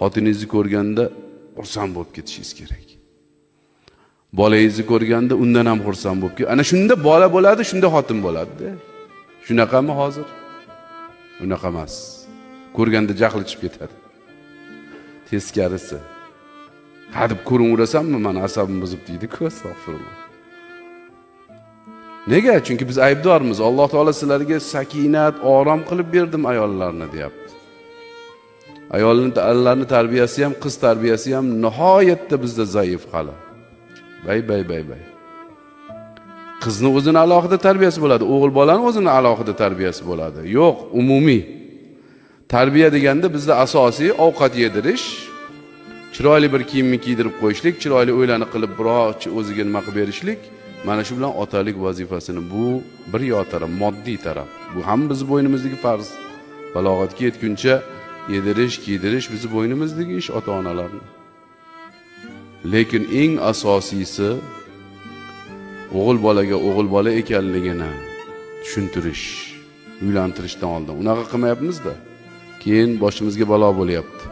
Xotiningizni ko'rganda xursand bo'lib ketishingiz kerak. Bolangizni ko'rganda undan ham xursand bo'lib ketadi. Ana shunda bola bo'ladi, shunda xotin bo'ladi-da. Shunaqami hozir? Unaqa emas. Ko'rganda jahli chiqib ketadi. Teskarisi. Ha deb ko'rinaverasanmi, mani asabim buzib deydi-ku, astag'firulloh. Nega? Chunki biz aybdormiz. Alloh taolo sizlarga sakinat, orom qilib berdim ayollarni deyapti. Ayollarning tarbiyasi ham, qiz tarbiyasi ham nihoyatda bizda zaif hali. Bay bay bay bay. Qizni o'zini alohida tarbiyasi bo'ladi, o'g'il bolani o'zini alohida tarbiyasi bo'ladi. Yo'q, umumiy. Tarbiya deganda bizda asosiy ovqat yedirish, chiroyli bir kiyimni kiydirib qo'yishlik, chiroyli o'ylani qilib biroq o'ziga nima qilib berishlik, mana shu bilan otalik vazifasini, bu bir yoq taraf, moddiy taraf. Bu ham bizni bo'ynimizdagi farz. Balog'atga yetguncha yedirish, kiydirish bizni bo'ynimizdagi ish ota-onalarning. Lekin eng asosiysi o'g'il bolaga o'g'il bola ekanligini tushuntirish, uylantirishdan oldin. Unaqa qilmayapmiz-da. Keyin boshimizga balo bo'lyapti.